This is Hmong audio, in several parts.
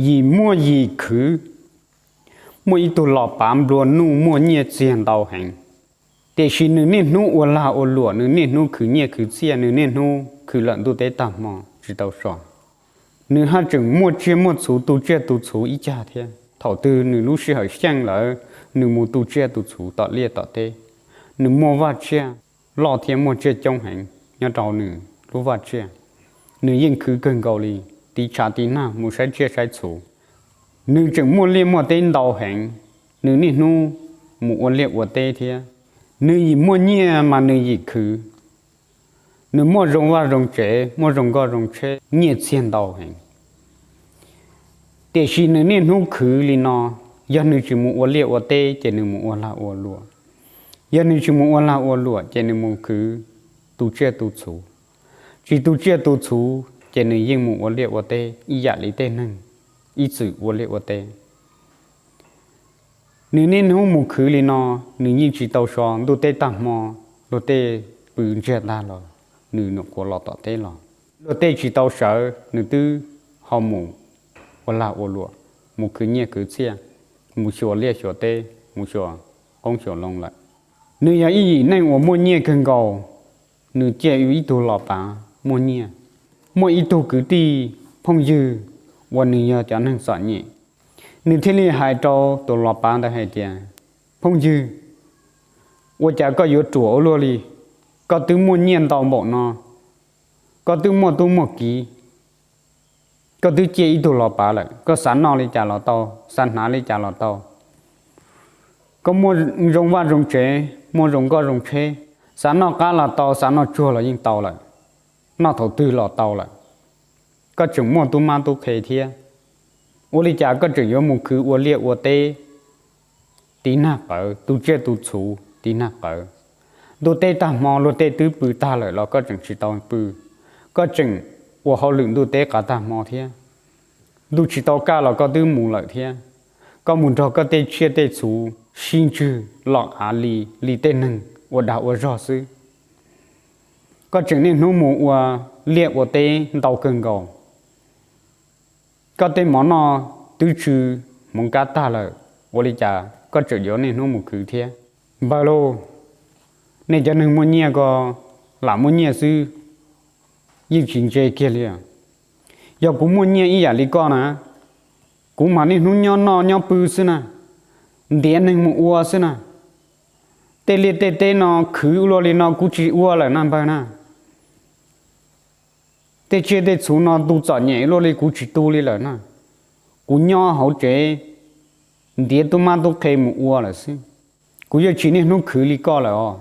Yim muaj yim khwv. Muaj ib tug los pav nplua nuj muaj nyiaj txiag ntau heev, tiam sis nws niaj hnub ua lag ua luam, nws niaj hnub khwv nyiaj khwv txiaj, nws niaj hnub khwv lawm ntuj teb tag hmo tsis tau so. Nws haj tseem muaj tsiaj muaj txhuv, tu tsiaj tu txhuv ib cag thiab. Thaum twg nws lub sij hawm xyeej lawm, nws mus tu tsiaj tu txhuv tom liaj tom teb. Nws muaj vaj tsiaj loj thiab muaj tsiaj coob heev nyob rau nws lub vaj tsiaj. Nws yeej khwv kawg nkaus li, tiv tshav tiv nag mus saib tsiaj saib txhuv. Nws tseem muaj liaj muaj teb ntau heev, nws niaj hnub mus ua liaj ua teb thiab. Nws yim muaj nyiaj mas nws yim khwv. Nws muaj zoo vaj zoo tsev, muaj zoo nkoj zoo tsheb, nyiaj txiag ntau heev. Tiam sis nws niaj hnub khwv li no, yog nws tsis mus ua liaj ua teb ces nws mus ua lag ua luam. Yog nws tsis mus ua lag ua luam ces nws mus khwv tu tsiaj tu txhuv. Tsis tu tsiaj tu txhuv ces nws yeej mus ua liaj ua teb ib yam li tej neeg ib txwm ua liaj ua teb. Nws niaj hnub mus khwv li no, nws yeej tsis tau so, ntuj teb tag hmo luag tej pw ntsiag tag los nws nyuam qhuav los tom teb los. Luag tej tsis tau sawv nws twb ho mus ua lag ua luam, mus khwv nyiaj khwv txiaj, mus xyuas liaj xyuas teb, mus xyuas qoob xyuas loo lawm. Nws yog ib yim neeg uas muaj nyiaj kawg nkaus, nws cia ib tug los pav muaj nyiaj. Muaj ib tug kwv tij phooj ywg uas nws yog cov neeg txom nyem, nws thiaj li hais rau tus los pav ntawd hais tias, phooj ywg, ua cas koj yuav ruam ua luaj li? Koj twb muaj nyiaj ntau npaum no, koj twb muaj tub muaj kiv, koj twb ciaj ib tug los pav lawm, koj xav noj li cas los tau, xav hnav li cas los tau. Koj muaj zoo vaj zoo tsev, muaj zoo nkoj zoo tsheb, xav noj qab los tau, xav noj tsuag los yeej tau lawm, noj thaum twg los tau lawm. Koj tseem muaj tub mab tub qhe thiab, ua li cas koj tseem yuav mus khwv ua liaj ua teb tiv nag qawv, tu tsiaj tu txhuv tiv nag qawv? Ntuj teb tag hmo luag tej twb pw tag lawm los koj tseem tsis tau pw, koj tseem ua hauj lwm ntuj teb qav tag hmo thiab. Ntuj tsis tau kaj los koj twb mus lawm thiab. Koj mus nrog koj tej tsiaj tej txhuv sib ntswg los av li li tej neeg ua dag ua zog xwb. Koj tseem niaj hnub mus ua liaj ua teb ntau kawg nkaus. Koj tej mov noj twb tsw hmoov kab tag lawm, ua li cas koj tseem yuav niaj hnub mus khwv thiab? Npawg lauj, nej cov neeg muaj nyiaj ko lam muaj nyiaj xwb, yeej tsis ntse kiag li. Yog kuv muaj nyiaj ib yam li koj na, kuv mas niaj hnub nyob noj nyob pw xwb na, ntiav neeg mus ua xwb na. Tej liaj tej teb no khwv ua luaj li no kuv tsis ua lawm na npawg na. Tej tsiaj tej txhuv no tu txom nyem luaj li kuv tsis tu li lawm na. Kuv nyob hauv tsev ntiav tub mab tub qhe mus ua lawm xwb. Kuv yeej tsis niaj hnub khwv li koj lawm os.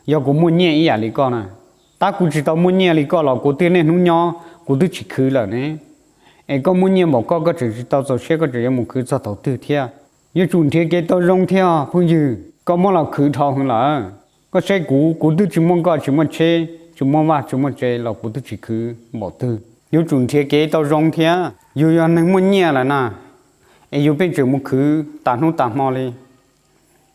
Yog kuv muaj nyiaj ib yam li koj na, tab kuv tsis tau muaj nyiaj li koj los kuv twb niaj hnub nyob kuv twb tsis khwv lawm ne. Es koj muaj nyiaj npaum koj, koj tseem tsis tau txaus siab, koj tseem yuav mus khwv txog thaum twg thiab? Yuav tsum nrhiav kev tau zoo thiab os phooj ywg. Koj muab los khwv dhau heev lawm. Koj saib kuv, kuv twb tsis muaj nkoj tsis muaj tsheb, tsis muaj vaj tsis muaj tsev los kuv twb tsis khwv npaum twg. Yuav tsum nrhiav kev tau zoo thiab. Yus yog neeg muaj nyiaj lawm na, es yus pheej tseem mus khwv tas hnub tas hmo li.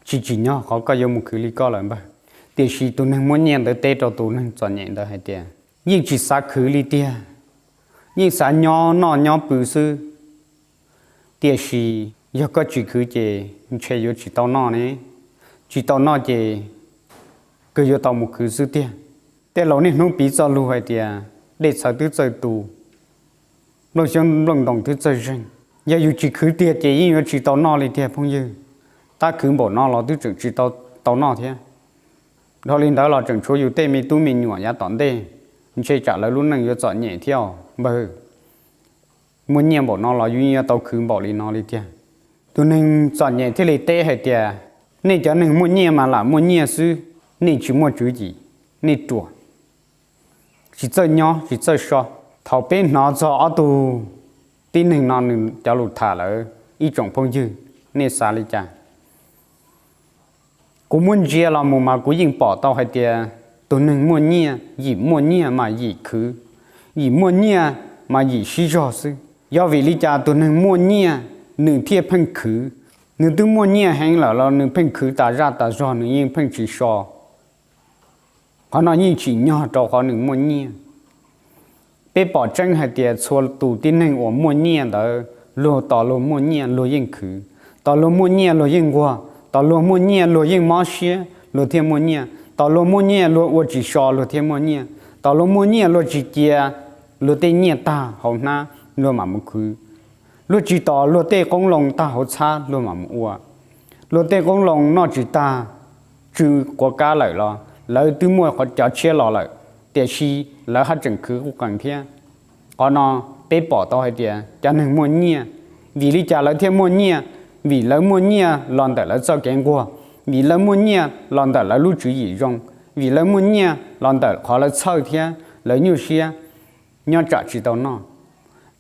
Tsis tsim nyog qhov koj yuav mus khwv li koj lawm npawg. Tiam sis tus neeg muaj nyiaj ntawd teb rau tus neeg txom nyem ntawd hais tias, yeej tsis xav khwv li tiag, yeej xav nyob noj nyob pw xwb. Tiam sis yog koj tsis khwv ces ntshe yuav tsis tau noj ne, tsis tau noj ces kawg yuav tau mus khwv xwb tiag. Tej laus niaj hnub piv txoj lus hais tias, dej txhawv twb txawj tu, nplooj xyoob nplooj ntoos twb txawj zeeg. Yog yus tsis khwv tiag ces yeej yuav tsis tau noj li tiag phooj ywg. Tab khwv npaum no los twb tseem tsis tau, tau noj thiab. Dhau li ntawd los tseem tshuav yus tej me tub me nyuam yav tom ntej, ntshe tsam lawv lub neej yuav txom nyem thiab os npawg. Muaj nyiaj npaum no los yus yeej yuav tau khwv npaum li no li tiag. Tus neeg txom nyem thiaj li teb hais tias, nej cov neeg muaj nyiaj mas lam muaj nyiaj xwb, nej tsis muaj tswv yim, nej ruam, tsis txawj nyob tsis txawj so. Thaum peb hnov txog ob tug tib neeg no nws cov lus tham lawm, ib tsoom phooj ywg, nej xav li cas? Kuv muab ntsia los mus mas kuv yeej pom tau hais tias tus neeg muaj nyiaj, yim muaj nyiaj mas yim khwv, yim muaj nyiaj mas yim sib zog xwb. Yog vim li cas tus neeg muaj nyiaj nws thiaj pheej khwv? Nws twb muaj nyiaj heev lawm los nws pheej khwv tas zaj tas zog, nws yeej pheej tsis so. Qhov no yeej tsim nyog rau qhov nws muaj nyiaj. Peb pom tseeb hais tias txhua tus tib neeg uas muaj nyiaj ntawd Luag tos luag muaj nyiaj luag yeej khwv, tos luag muaj nyiaj luag yeej nquag, tos luag muaj nyiaj luag yeej mob siab luag thiaj muaj nyiaj, tos luag muaj nyiaj luag ua tsis so luag thiaj muaj nyiaj, tos luag muaj nyiaj luag tsis cia luag tej nyiaj tag hauv hnab luag mam mus khwv, luag tsis tos luag tej qoob loo tag hauv txhab luag mam mus ua. Luag tej qoob loo noj tsis tag, tsw quav kab lawm los lawv twb muaj cov tshiab los lawm, tiam sis lawv haj tseem khwv quj qees thiab. Qhov no peb pom tau hais tias cov neeg muaj nyiaj, vim li cas lawv thiaj muaj nyiaj? Vim lawv muaj nyiaj los ntawm lawv txoj kev nquag, vim lawv muaj nyiaj los ntawm lawv lub tswv yim zoo, vim lawv muaj nyiaj los ntawm qhov lawv txhawj thiab lawv nyuaj siab nyob tsam tsis tau noj.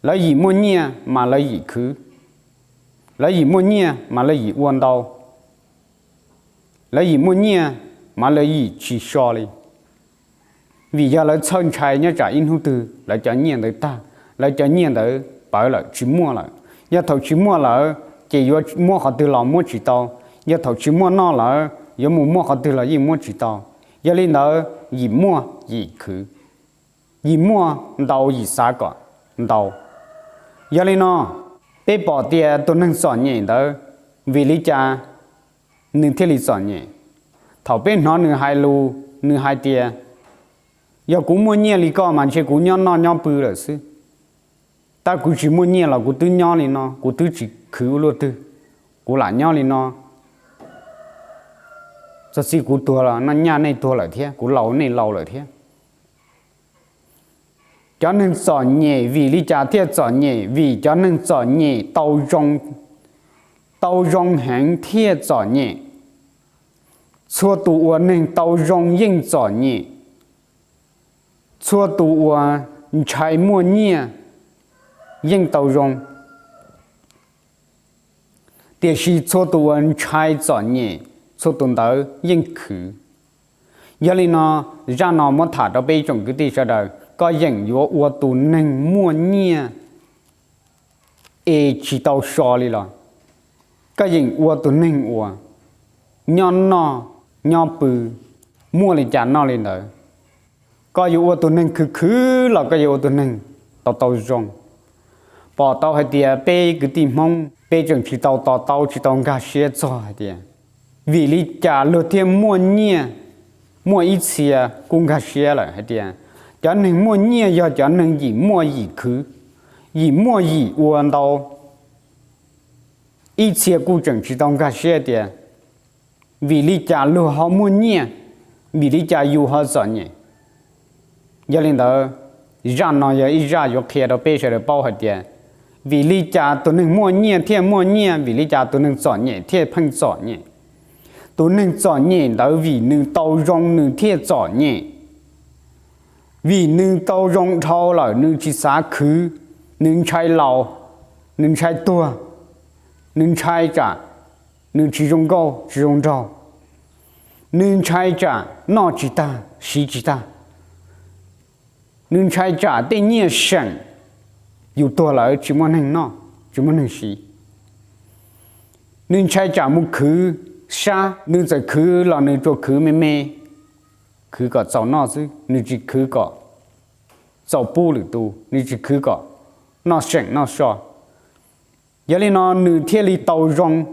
Lawv yim muaj nyiaj mas lawv yim khwv, lawv yim muaj nyiaj mas lawv yim ua ntau, lawv yim muaj nyiaj mas lawv yim tsis so li. Vim yog lawv txhawj ntshai nyob tsam ib hnub twg lawv cov nyiaj ntawd tag, lawv cov nyiaj ntawd pawv lawm tsis muaj lawm. Yog thaum tsis muaj lawm ces yuav muab qhov twg los muab tsis tau, yog thaum tsis muaj noj lawm yuav mus muab qhov twg los yeej muab tsis tau. Yog li ntawd yim muaj yim khwv, yim muaj ntau yim xav kom ntau. Yog li no, peb pom tias tus neeg txom nyem ntawd, vim li cas nws thiaj li txom nyem? Thaum peb hnov nws hais lus, nws hais tias, yog kuv muaj nyiaj li koj mas ntshe kuv nyob noj nyob pw lawm xwb. Tab kuv tsis muaj nyiaj los kuv twb nyob li no, kuv twb tsis khwv ua luaj twg, kuv lam nyob li no. Txog txij kuv tuag los nyaj nej tuag lawm thiab, kuv laus nej laus lawm thiab. Cov neeg txom nyem vim li cas thiaj txom nyem? Vim cov neeg txom nyem tau zoo, tau zoo heev thiaj txom nyem. Txhua tus uas neeg tau zoo yeej txom nyem. Txhua tus uas ntshai muaj nyiaj yeej tau zoo, tiam sis txhua tus uas ntshai txom nyem, txhua tus ntawd yeej khwv. Yog li no, zaj no muab tham rau peb ib tsoom kwv tij sawv daws, koj yeem yuav ua tus neeg muaj nyiaj es tsis tau so li los? Koj yeem ua tus neeg uas nyob noj nyob pw, muaj li cas noj li ntawd? Koj yuav ua tus neeg khwv khwv los koj yuav ua tus neeg tau tau zoo? Pom tau hais tias peb kwv tij Hmoob peb tseem tsis tau to taub tsis tau nkag siab txog hais tias vim li cas luag thiaj muaj nyiaj. Muaj ib txhia kuj nkag siab lawm hais tias cov neeg muaj nyiaj yog cov neeg yim muaj yim khwv, yim muaj yim ua ntau. Ib txhia kuj tseem tsis tau nkag siab tias vim li cas luag ho muaj nyiaj, vim li cas yus ho txom nyem. Yog li ntawd, zaj no yog ib zaj yuav qhia rau peb sawv daws paub hais tias vim li cas tus neeg muaj nyiaj thiaj muaj nyiaj, vim li cas tus neeg txom nyem thiaj pheej txom nyem. Tus neeg txom nyem ntawd vim nws tau zoo nws thiaj txom nyem. Vim nws tau zoo dhau lawm nws tsis xav khwv, nws ntshai laus, nws ntshai tuag, nws ntshai tsam nws tsis zoo nkauj tsis zoo nraug, nws ntshai tsam noj tsis tag siv tsis tag, nws ntshai tsam tej nyiaj seem yus tuag lawm tsis muaj neeg noj tsis muaj neeg siv. Nws ntshai tsam mus khwv sab, nws txawm khwv los nws tsuas khwv me me, khwv kom txaus noj xwb, nws tsis khwv kom txaus pub lwm tus, nws tsis khwv kom noj seem noj so. Yog li no nws thiaj li tau zoo.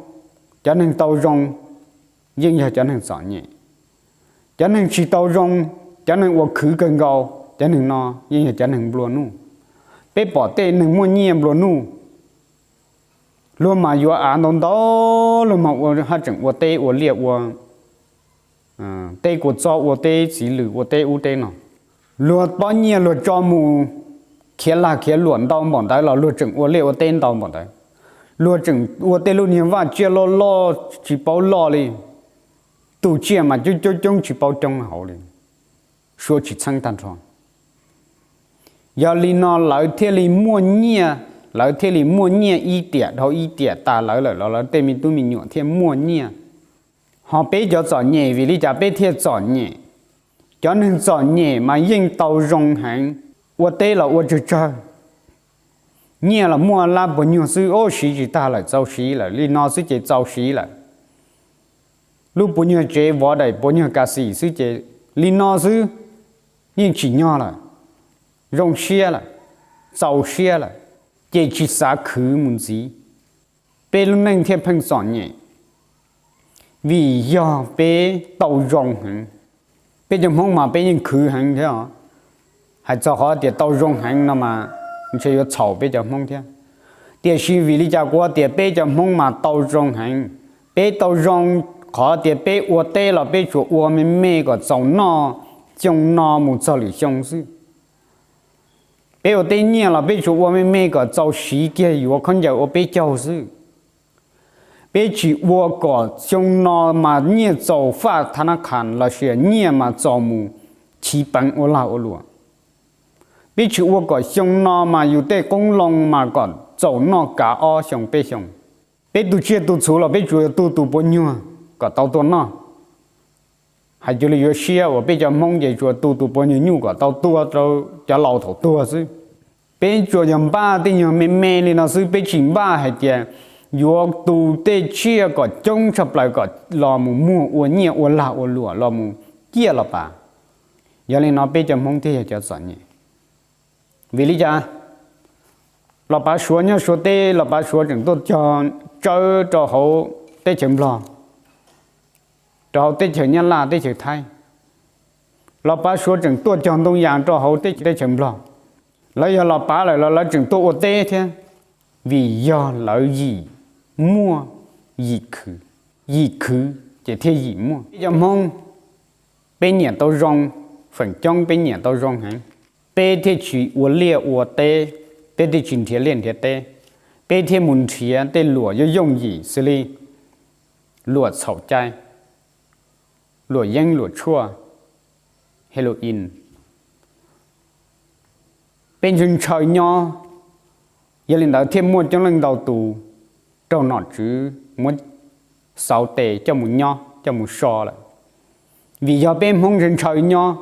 Cov neeg tau zoo yeej yog cov neeg txom nyem. Cov neeg tsis tau zoo, cov neeg uas khwv kawg nkaus, cov neeg no yeej yog cov neeg nplua nuj. Peb pom tej neeg muaj nyiaj nplua nuj, luag mas yuav av ntau ntau, luag mas ua haj tseem ua teb ua liaj ua teb kua txob ua teb txiv lws ua teb ub teb no. Luag pob nyiaj luag tso mus khiav lag khiav luam ntau npaum ntawd los luag tseem ua liaj ua teb ntau npaum ntawd. Luag tseem ua tej lub niag vaj tsiaj loj loj tsis paub loj li, tus tsiaj mas coob coob coob tsis paub coob hauv li, suav tsis txheeb tag nrho. Yog li no lawv thiaj li muaj nyiaj, lawv thiaj li muaj nyiaj ib tiam dhau ib tiam tas lawv lawm los lawv tej me tub me nyuam thiaj muaj nyiaj. Ho peb cov txom nyem vim li cas peb thiaj txom nyem? Cov neeg txom nyem mas yeej tau zoo heev, ua teb los ua tsawg tsawg, nyiaj los muaj lab puas nyuag xwb, o siv tsis tag lawm txaus siv lawm, li no xwb ces txaus siv lawm. Lub puas nyuag tsev vov daim puas nyuag kas xim xwb ces li no xwb yeej tsim nyog lawm, zoo siab lawm, txaus siab lawm. ces tsis xav khwv mus ntxiv, peb lub neej thiaj pheej txom nyem. Vim yog peb tau zoo heev. Peb cov Hmoob mas peb yeej khwv heev thiab. Hais txog qhov tias tau zoo heev no mas ntshe yuav txhaum peb cov Hmoob thiab. Tiam sis vim li cas kuv tias peb cov Hmoob mas tau zoo heev? Peb tau zoo qhov tias peb ua teb los peb tsuas ua me me kom txaus noj xyoo no mus txog lwm xyoo xwb. Peb ua tej nyiaj los peb tsuas ua me me kom txaus siv kiag yuav khaub ncaws ua peb caug xwb. Peb tsis ua kom xyoo no mas nyiaj txaus faj tha nab khas los sis nyiaj mas txaus mus chiv peev ua lag ua luam. Peb tsis ua kom xyoo no mas yus tej qoob loo mas kom txaus noj kav ob xyoo peb xyoo. Peb tu tsiaj tu txhuv los peb tsuas yog tu tus puas nyuag kom tau tua noj. Hais cuag li yuav siab uas peb cov Hmoob ces tsuas tu tus puas nyuag nyuj kom tau tua rau cov laus thaum tuag xwb. Peb tsuas yog npaj tej nyuag me me li no xwb, peb tsis npaj hais tias yuav tu tej tsiaj kom coob tshaj plaws kom los mus muag ua nyiaj ua lag ua luam los mus ciaj los pav. Yog li no peb cov Hmoob thiaj yog cov txom nyem. Vim li cas? Los pav Suav nyob Suav teb, los pav Suav tseem tuaj cog tsawb rau hauv teb chaws Nplog, rau hauv teb chaws Nyab Laj, teb chaws Thaib. Los pav Suav tseem tuaj cog ntoo yas rau hauv teb chaws Nplog. Lawv yog los pav lawm los lawv tseem tuaj ua teb thiab, vim yog lawv yim muaj yim khwv. Yim khwv ces thiaj yim muaj. Peb cov Hmoob, peb nyiam tau zoo, feem coob peb nyiam tau zoo heev, peb thiaj tsis ua liaj ua teb, peb thiaj tsis nrhiav liaj nrhiav teb, peb thiaj mus nrhiav tej luam yooj yooj yim xws li luam txhaum cai, luam yeeb luam tshuaj, heroin. Peb ntshaw ntshaw nyob, yog li ntawd thiaj muaj coob leej ntau tus raug nom tswv muab xauv tes coj mus nyob coj mus so lawm. Vim yog peb Hmoob ntshaw ntshaw nyob,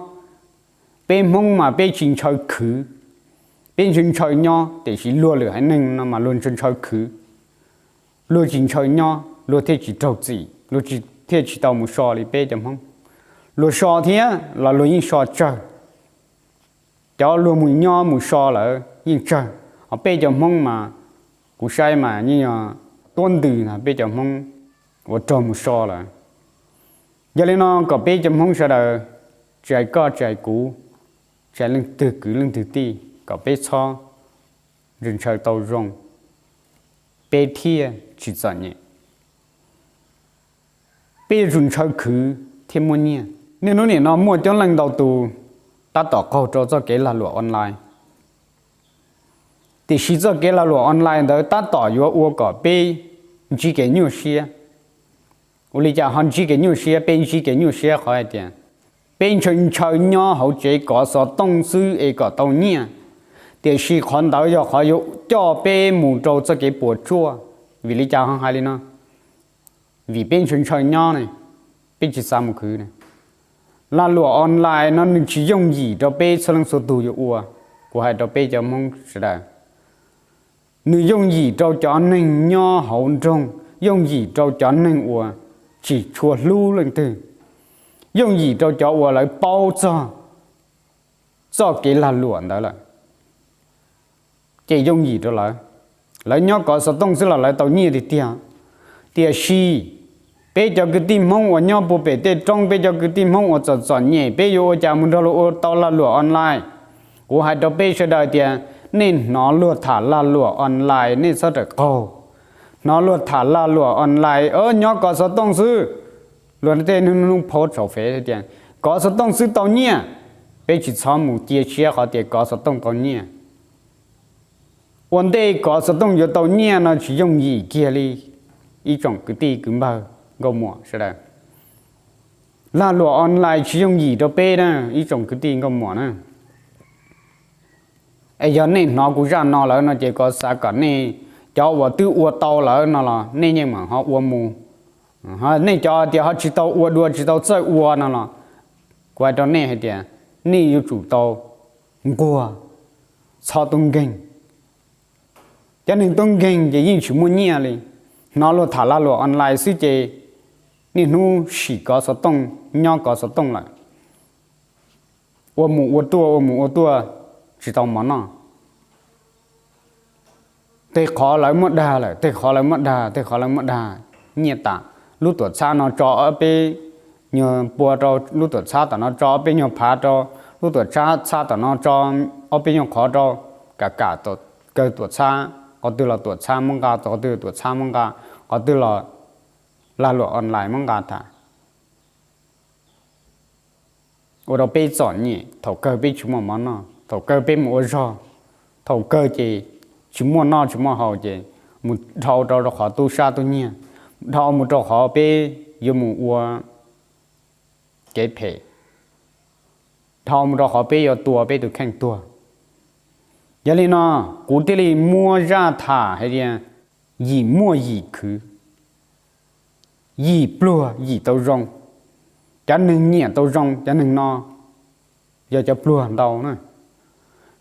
peb Hmoob mas peb tsis ntshaw khwv. Peb ntshaw ntshaw nyob tiam sis luag lwm haiv neeg no mas luag ntshaw ntshaw khwv. Luag tsis ntshaw nyob luag thiaj tsis raug txim, luag thiaj tsis tau mus so li peb cov Hmoob. Luag so thiab los luag yeej so tsawg. Cov luag mus nyob mus so lawm yeej tsawg, ho peb cov Hmoob mas kuv saib mas yeej yog tuab ntws ntag peb cov Hmoob uas raug mus so lawm. Yog li no kom peb cov Hmoob sawv daws, tsis hais koj tsis hais kuv, tsis hais leej twg kwv leej twg tij, kom peb txhob ntshaw ntshaw tau zoo, peb thiaj tsis txom nyem. Peb yuav tsum ntshaw khwv thiaj muaj nyiaj. Niaj hnub nim no muaj coob leej ntau tus tab tom qaug rau txoj kev lag luam online. Tiam sis txoj kev lag luam online ntawd tab tom yuav ua kom peb ntsib kev nyuaj siab. Ua li cas ho ntsib kev nyuaj siab? Peb ntsib kev nyuaj siab qhov hais tias peb ntshaw ntshaw nyob hauv tsev kov xov tooj xwb es kom tau nyiaj, tiam sis qhov ntawd yog qhov yuav coj peb mus rau txoj kev puas tsuaj. Vim li cas ho hais li no? Vim peb ntshaw ntshaw nyob ne, peb tsis xav mus khwv ne. Lag luam online no nws tsis yooj yim rau peb txhua leej txhua tus yuav ua. Kuv hais rau peb cov Hmoob sawv daws, nws yooj yim rau cov neeg nyob hauv nroog, yooj yim rau cov neeg uas tsis tshua hlub leej twg, yooj yim rau cov uas lawv paub txog txoj kev lag luam ntawd lawm, ces yooj yim rau lawv. Lawv nyob kov xov tooj xwb los lawv tau nyiaj tiag tiag. Tiam sis peb cov kwv tij Hmoob uas nyob puag pem tej roob, peb cov kwv tij Hmoob uas txom txom nyem, peb yuav ua cas mus nrog luag ua tau lag luam online? Kuv hais rau peb sawv daws tias nej hnov luag tham lag luam online nej txhob rawm qaug. Hnov luag tham lag luam online, nyob kov xov tooj xwb. Luag tej hnub hnub post saum Fev tias kov xov tooj xwb tau nyiaj. Peb tsis txhob mus cia siab qhov tias kov xov tooj tau nyiaj. Ua ntej kov xov tooj yuav tau nyiaj no tsis yooj yim kiag li, ib tsoom kwv tij kwv npawg nkauj muam sawv daws. Lag luam online tsis yooj yim rau peb na, ib tsoom kwv tij nkauj muam na. Es yog nej hnov kuv zaj no lawm no ces kuv xav kom nej cov uas twb ua tau lawm no los nej yeej mam ho ua mus. Nej cov tias ho tsis tau ua dua, tsis tau txawj ua no los kuv hais rau nej hais tias nej yuav tsum tau nquag, txhob tub nkeeg. Cov neeg tub nkeeg ces yeej tsis muaj nyiaj li. Hnov luag tham lag luam online xwb ces niaj hnub sim kov xov tooj, nyob kov xov tooj lawm. Ua mus ua tuaj, ua mus ua tuaj, tsis tau mov noj. Tej qhov lawv muab dag lawm, tej qhov lawv muab dag, tej qhov lawv muab dag nyiaj tas. Lub tuam txhab no tso ob peb nyuag pua rau, lub tuam txhab tom no tso ob peb nyuag phav rau, lub tuam txhab tom no tso ob peb nyuag qhov rau, kam kam kawg tuam txhab, qhov twg los tuam txhab muab nqa, qhov twg tuam txhab muab nqa, qhov twg los lag luam online muab nqa tas. Ua rau peb txom nyem, thaum kawg peb tsis muaj mov noj, thaum kawg peb mus ua zog, thaum kawg ces tsis muaj noj tsis muaj haus ces mus dhau rau rau qhov tub sab tub nyiag, dhau mus rau qhov peb yuav mus ua kev phem, dhau mus rau qhov peb yuav tua peb tus kheej tuag. Yog li no, kuv thiaj li muab zaj tham hais tias yim muaj yim khwv, yim pluag yim tau zoo. Cov neeg nyiam tau zoo, cov neeg no yog cov pluag ntau na.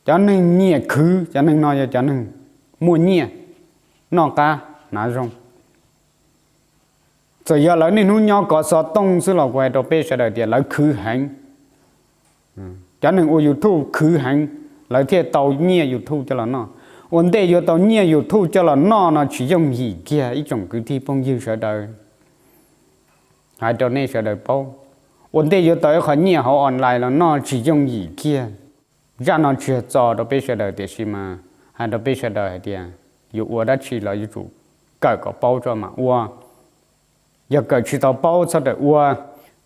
Cov neeg nyiam khwv, cov neeg no yog cov neeg muaj nyiaj, noj qab hnav zoo. Txawm yog lawv niaj hnub nyob kov xov tooj xwb los kuv hais rau peb sawv daws tias lawv khwv heev. Cov neeg ua YouTube khwv heev, lawv thiaj tau nyiaj YouTube coj los noj. Ua ntej yuav tau nyiaj YouTube coj los noj no tsis yooj yim kiag ib tsoom kwv tij phooj ywg sawv daws, hais rau nej sawv daws paub. Ua ntej yuav tau ib qho nyiaj hauv online los noj tsis yooj yim kiag. Zaj no tsis yog txo rau peb sawv daws tiam sis mas hais rau peb sawv daws hais tias yuav ua dab tsi los yuav tsum kawm kom paub tso mam ua. Yog kawm tsis tau paub txhob rawm ua.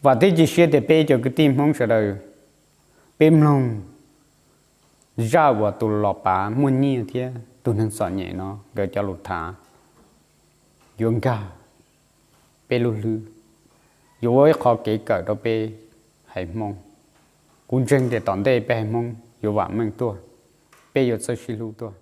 Vam thiab cia siab tias peb cov kwv tij Hmoob sawv daws, peb mloog zaj uas tus los pav muaj nyiaj thiab tus neeg txom nyem no nkawd cov lus tham yuav nkag peb lub hlwb, yuav ua ib qho kev kawm rau peb haiv Hmoob. Kuv ntseeg tias tom ntej peb haiv Hmoob yuav vam meej tuaj, peb yuav txawj sib hlub tuaj.